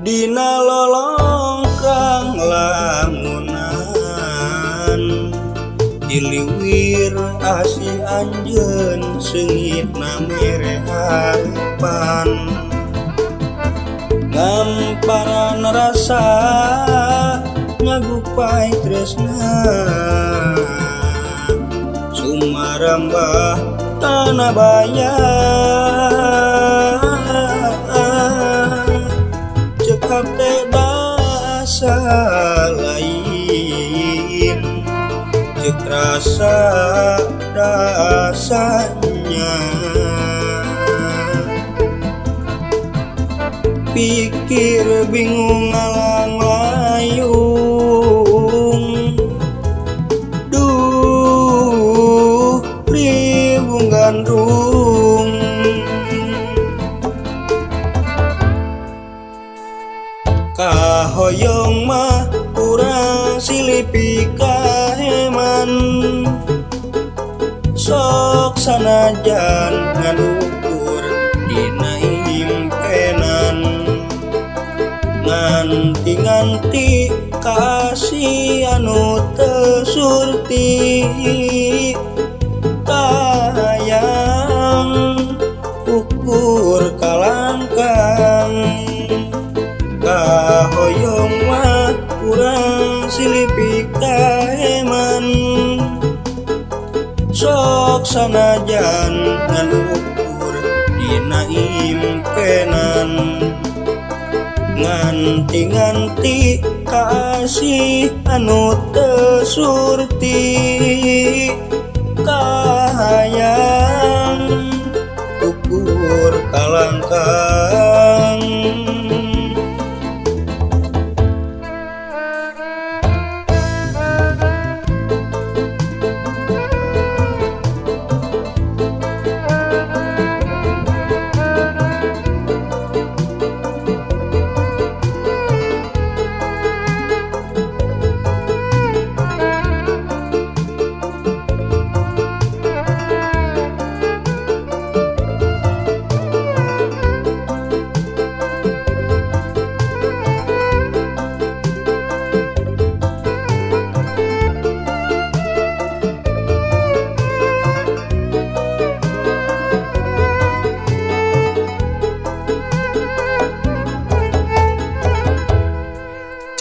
Dina lolongkrang lamunan, diliwir asih anjeun seungitna mere harepan, ngamparan rasa ngagupai tresna, sumarambah tanah baya. Ceuk hate dasa lain, ceuk rasa dasanya, pikir bingung ngalang layung, duh riwung gandrung. Kahoyong mah urang silih pikaeman, sok sanajan ngan ukur dina impenan, nganti-nganti kasih anu teu surti, kahayang ukur kalangkang. Kahoyong mah urang silih pikaeman, sok sanajan ngan ukur dina impenan, nganti-nganti kasih anu teu surti, kahayang ukur kalangkang.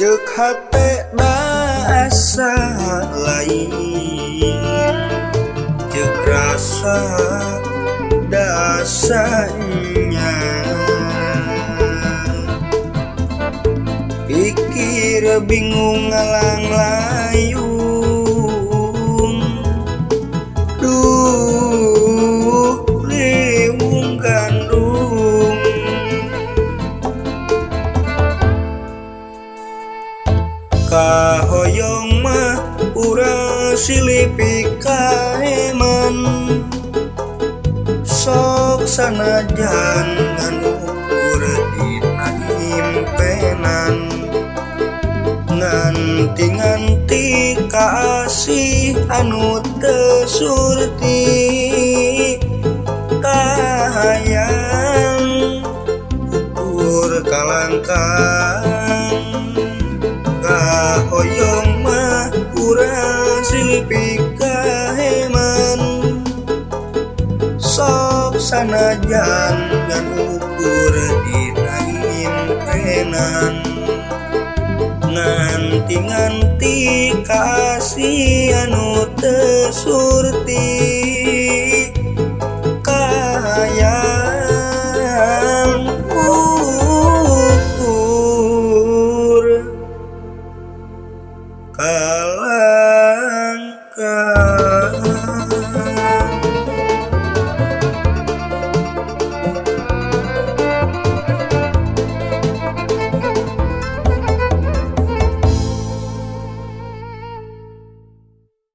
Ceuk hate dasa lain, ceuk rasa dasanya, pikir bingung ngalang layung, duh liwung gandrung. Kahoyong mah urang silih pikaeman, sok sanajan ngan ukur dina impenan, nganti-nganti kasih anu teu surti, kahayang ukur kalangkang. Kahoyong mah urang silih pikaeman, sok sanajan ngan ukur dina impenan, nganti-nganti kasih anu teu surti.